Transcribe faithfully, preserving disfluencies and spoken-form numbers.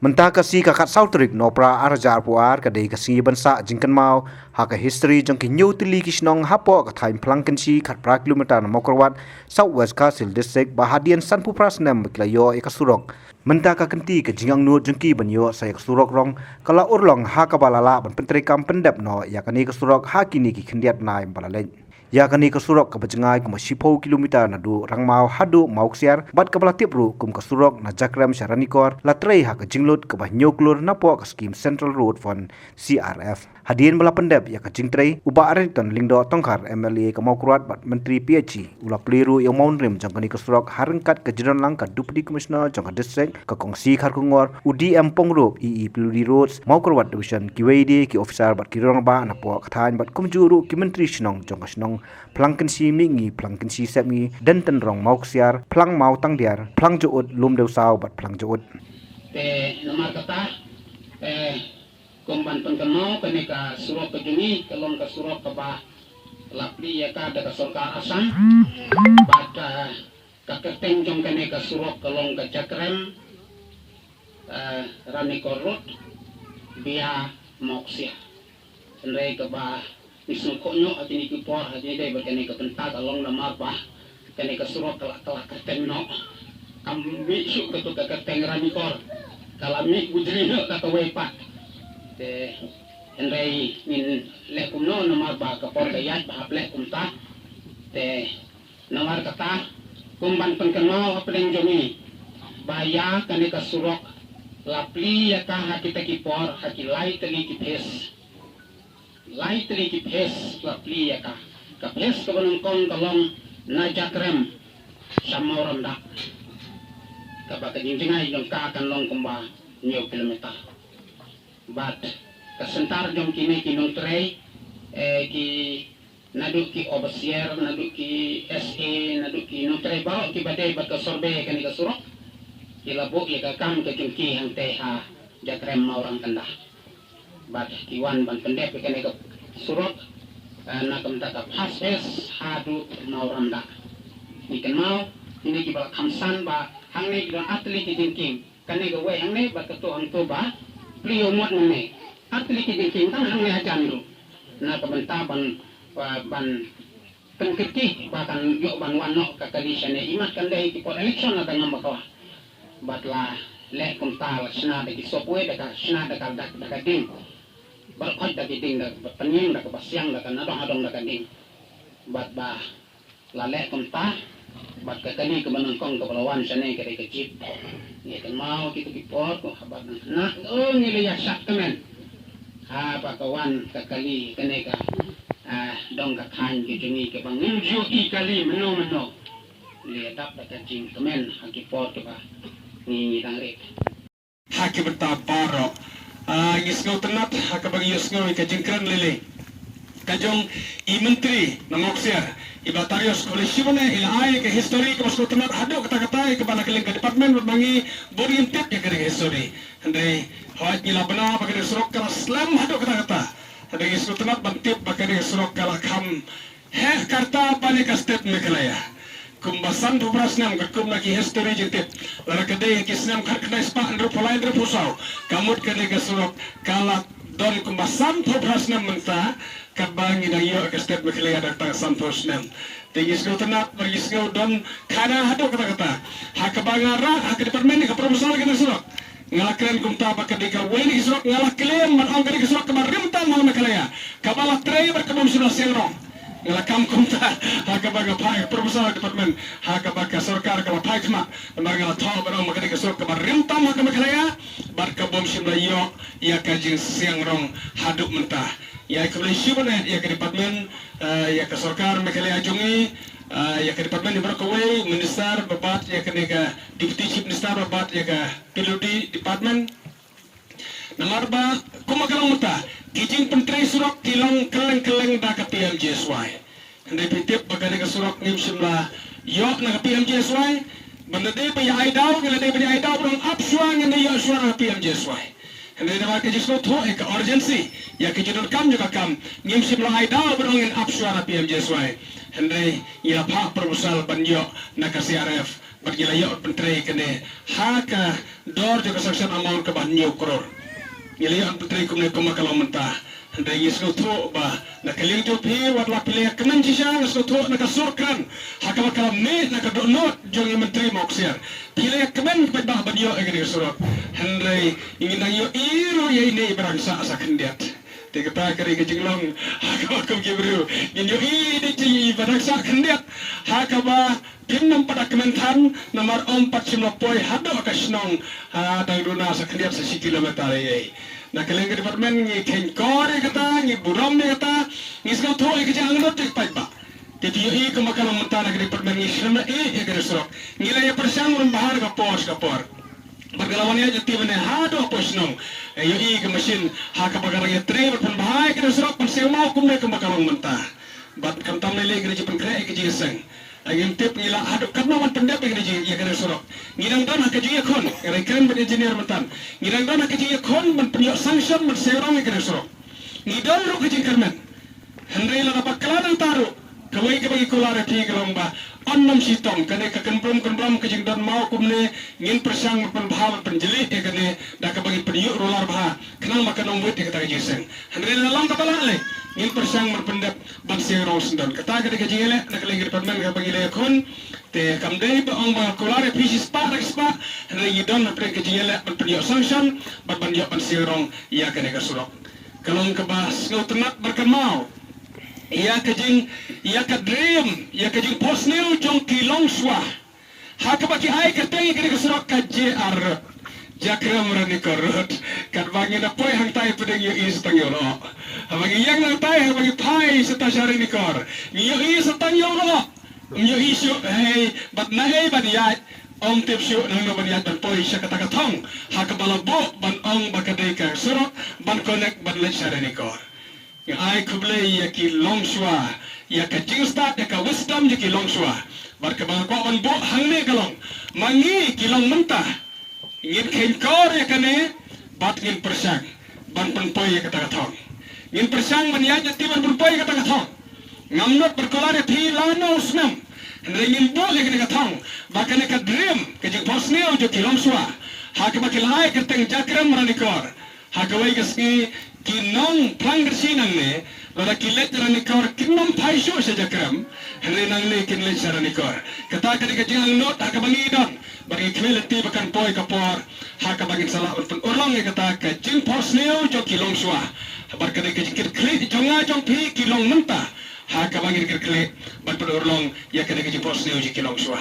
Mynta ka sngi ka khatsaw tarik Nohprah ar hajar arphew ar ka dei ka sngi ban sah jingkynmaw ha ka history jong ki hynñiew tylli ki shnong hapoh ka thaiñ Phlangkynshi khatphra kilometer na Mawkyrwat, South West Khasi Hills District, ba hadien sanphew phra snem ba ki la ïoh ïa ka surok. Mynta ka kynti ka jingangnud jong ki ban ïoh sa ïa ka surok rong ka la urlong ha kaba la lah ban pyntreikam pyndep noh ïa kane ka surok ha kine ki khyndiat bnai ba la leit. Ïa kane ka surok kaba jngai kumba shiphew kilometer naduh Rangmaw haduh Mawksiar bad kaba la tip ruh kum ka surok na Jakrem sha Ranikor la trei ha ka jinglut kaba hynñiew klur napoh ka skim Central Road Fund, C R F. Hadien ba la pyndep ïa ka jingtrei, u Bah Rariton Lyngdoh Tongkhar, M L A ka Mawkyrwat bad Myntri P H E, u la plie ruh ïa u mawnrim jong kane ka surok ha ryngkat ka jingdonlang ka Deputy Commissioner jong ka district, ka Kong C Kharkongor, u D M Pongrup, E E P W D Roads, Mawkyrwat Division, kiwei de ki officer bad ki rangbah napoh ka thaiñ bad kumjuh ruh ki myntri shnong jong ka shnong Phlangkynshi Mihngi, Phlangkynshi Sepngi, Dentynrong Mawksiar, Phlangmaw Tangdiar, Phlangjahut Lumdewsaw bad Phlangjahut. Te namar kata, eh, kum ban pynkynmaw, kane ka surok ka jong ngi ka long ka surok kaba la plie ïa ka da ka sorkar Assam. Bad, eh, ka kyrteng jong kane ka surok ka long ka Jakrem, eh, Ranikor Road via Mawksiar. Hynrei kaba ngi sngewkhuh noh ha kine ki por, ha kine ki dei bad kane ka bynta ka long namar ba kane ka surok ka la, ka la kyrteng noh. Kam mih shuh katu ka kyrteng Ranikor, ka la mih bujli noh da kawei pat. Te hynrei ngin leh kumno namar ba ka por ka ïaid ba hap leh kumta. Te namar kata, kum ban pynkynmaw hapdeng jong ngi ba ïa kane ka surok la plie ïa ka ha kita ki por ha ki lai tylli ki phase. Lai tylli ki phase la plie ïa ka. Ka phase kaba nyngkong ka long na Jakrem sha Mawramdah, kaba ka jingjngai jong ka kan long kumba hynñiew kilometer. Bad ka center jong kine ki nongtrei, eh, ki naduh ki overseer, naduh ki S A, naduh ki nongtrei baroh kiba dei bad ka survey kane ka surok, ki la buh ïa ka kam ka jong ki hangtei ha Jakrem Mawrangkyndah. Bad ki wan ban pyndep ïa kane ka surok, eh, na ka bynta ka first phase haduh Mawramdah. Ngi kynmaw, kine kiba la kham san ba hangne ki don ar tylli ki jingkieng. Kane kawei hangne bad kato hangto ba plie u mot nangne. Ar tylli ki jingkieng tang hangne hajan ruh. Na ka bynta ban, ba, ban pynkyrkieh ba kan ïoh ban wan noh ka kali shane, imat kan dei ki por election lada ngam bakla. Bad la leh kumta, la shna da ki subway, da ka shna da ka, da, da ka ding. Baroh khoit da ki ding, da kaba pynïeng, da kaba siang, da ka nadong hadong da ka ding. Bad ba la leh kumta, bad ka kali kaba nyngkong kaba la wan shane ka dei ka jeep. Ngi kynmaw kita ki por, ko haba dang khynnah, oh, ngi la ïa shad kmen haba ka wan ka kali kane ka, ah, dong ka thaiñ ka jong ngi kaba ngim ju i kali mynno mynno. Ngi la dap da ka jingkmen ha ki por kiba ngi, ngi dang rit. Ha ki bynta baroh. Ah, ngi sngewtynnat ha kaba ngi ïohsngew ïa ka jingkren lei lei ka jong i Myntri na Mawksiar, i Bah Darius, khublei shibun eh, i la ai ka history kaba sngewtynnat haduh katta katta ïa kaba na ka liang ka department bad ma ngi bun ngim tip ïa ka history. Hynrei hooid ngi la bna ba ka surok ka la slem haduh katta katta. Hynrei ngi sngewtynnat ban tip ba ka surok ka la kham heh karta ban ïa ka state Meghalaya. Kumba sanphew phra snem, katkum na ki history jingtip, lada ka dei ki snem khatkhyndai spah hynriewphew lai hynriewphew saw, ka mut kane ka surok ka la don kumba sanphew phra snem mynta, katba ngi dang ïoh ka state Meghalaya da tang sanphew snem. Te ngi sngewtynnat bad ngi sngew don khana haduh katta katta. Ha kaba nga rah ha ka department ïa ka proposal kane ka surok, nga la kren kumta ba ka dei kawei na ki surok, nga la claim ban ong ka dei ka surok kaba rim tam ha Meghalaya, kaba la trei bad ka bym shym la siang rong. Nga la kam kumta ha kaba nga phah proposal ha department, ha kaba ka sorkar ka la phah khmat, namar nga la thoh ban ong ba ka dei ka surok kaba rim tam ha Meghalaya bad ka bym shym la ïoh ïa ka jingsiang rong haduh mynta. Ïa, khublei shibun eh ïa ka department, eh, ïa ka sorkar Meghalaya jong ngi, eh, ïa ka department baroh kawei, minister ba bat ïa kane ka, deputy chief minister ba bat ïa ka P W D department. Namar ba kumba ka long mynta, ki jingpyntrei surok ki long kylleng kylleng da ka P M G S Y. Hynrei phi tip ba kane ka surok ngim shym la ïoh na ka P M G S Y. Ban da dei ba ïa ai daw, ngi la dei ba ïa ai daw ban ap shuwa, ngin ïoh shuwa na ka P M G S Y. Hynrei namar ka jingsngewthuh ïa ka urgency, ïa ka jingdonkam jong ka kam, ngim shym la ai daw ban ong ngin ap shuwa na P M G S Y. Hynrei ngi la phah proposal ban ïoh na ka C R F. Bad ngi la ïoh pyntrei kane ha ka dor jong ka sanction amount kaba hynñiew klur. Ngi la ïoh pyntrei kumne kumba ka long mynta. Hynrei ngi sngewthuh ba na ka liang jong phi wat la phi la ïa kmen shisha, nga sngewthuh na ka sur kren ha kaba ka la mih na ka dohnud jong i Myntri Mawksiar. Phi la ïa kmen paidbah ban ïoh ïa kane ka surok. Hynrei ngi nang ïohi ruh ïa ine i ba dang sah sa khyndiat. Te kata ka dei ka jinglong ha kaba kum ki briew. Ngin ïohi ine i ba dang sah khyndiat ha kaba phim nym pat da kmen than namar ym pat shym la poi haduh ka shnong, ha, dang duna sa khyndiat sa shi kilometer ei ei. Na ka liang ka department ngi kheiñ kor ïa kata, ngi burom ïa kata, ngi sngewthuh ïa ka jingangnud jong ki paidbah. Te phi ïohi kumba ka long mynta na ka department ngi sngewthuh ïa ka surok. Ngi la ïa pyrshang ban bha ha ka por sha ka por. Bad ka la wan ïaid lynti mynne haduh ha poi shnong. Ïohi ka machine ha kaba ka dang ïatrei ban pynbha ïa ka surok, ban siew maw kumne kumba ka long mynta. Bad khamtam lei lei ka dei jingpynkhreh ïa ka jingïaseng. Ngim tip ngi lah haduh katno ban pyndep ïa kane ka surok. Ngi dang don ha ka jingïakhun, nga dang kren bad engineer mynta. Ngi dang don ha ka jingïakhun ban pynïoh sanction ban siew rong ïa kane ka surok. Ngi don ruh ka jingkyrmen. Hynrei lada bakla nangta ruh, kawei kaba ngi kular ïa phi ka long ba yn nym shitom, kane ka kynbrum kynbrum ka jingdon maw kumne, ngin pyrshang ban pynbha ban pynjlih ïa kane da kaba ngin pynïoh rular bha, khnang ba kan ym wit ïa kata ka jingïaseng. Hynrei lada long kaba lah lei, ngin pyrshang ban pyndep ban siew rong syndon. Kata ka dei ka jingïaleh na ka liang ka department kaba ngi la ïakhun. Te kam dei ba ong ba kular ïa phi shispah da ka spah, hynrei ngi don hapdeng ka jingïaleh ban pynïoh sanction bad ban ïoh ban siew rong ïa kane ka surok. Ka long kaba sngewtynnat bad kynmaw ïa ka jing, ïa ka dream, ïa ka jingphohsniew jong ki longshuwa. Ha kaba ki ai kyrteng ïa kane ka surok ka J R Road, Jakrem Ranikor Road. Katba ngi na poi hangtai pdeng ïohi sa tang ïoh lyoh. Haba ngi ïeng hangtai, haba ngi phai sa tang sha Ranikor, ngi ïohi sa tang ïoh lyoh. Ym ïohi shuh hei bad na ei ban ïaid, ym tip shuh nangno ban ïaid ban poi sha kata ka thong ha kaba la buh ban ong ba ka dei ka surok ban connect ban leit sha Ranikor. Nga ai khublei ïa ki longshuwa, ïa ka jingstad, ïa ka wisdom jong ki longshuwa. Bad kaba nga kwah ban buh hangne ka long, ma ngi ki long mynta ngin kheiñ kor ïa kane bad ngin pyrshang ban pynpoi ïa kata ka thong. Ngin pyrshang ban ïaid lynti ban pynpoi ïa kata ka thong. Ngam nud ban kular ïa phi lano u snem. Hynrei ngin buh ïa kane ka thong ba kane ka dream, ka jingphohsniew jong ki longshuwa ha kaba ki la ai kyrteng Jakrem Ranikor. Ha kawei ka sngi ki nongphlang kyrshi nangne, lada ki leit Ranikor kin nym phai shuh sha Jakrem, hynrei nangne kin leit sha Ranikor. Kata ka dei ka jingangnud ha kaba ngi don. Bad ngi khmih lynti ba kan poi ka por ha kaba ngin sa lah ban pynurlong ïa kata ka jingphohsniew jong ki longshuwa. Bad ka dei ka jingkitkhlieh jong nga jong phi ki long mynta ha kaba ngin kit khlieh ban pynurlong ïa kane ka jingphohsniew jong ki longshuwa.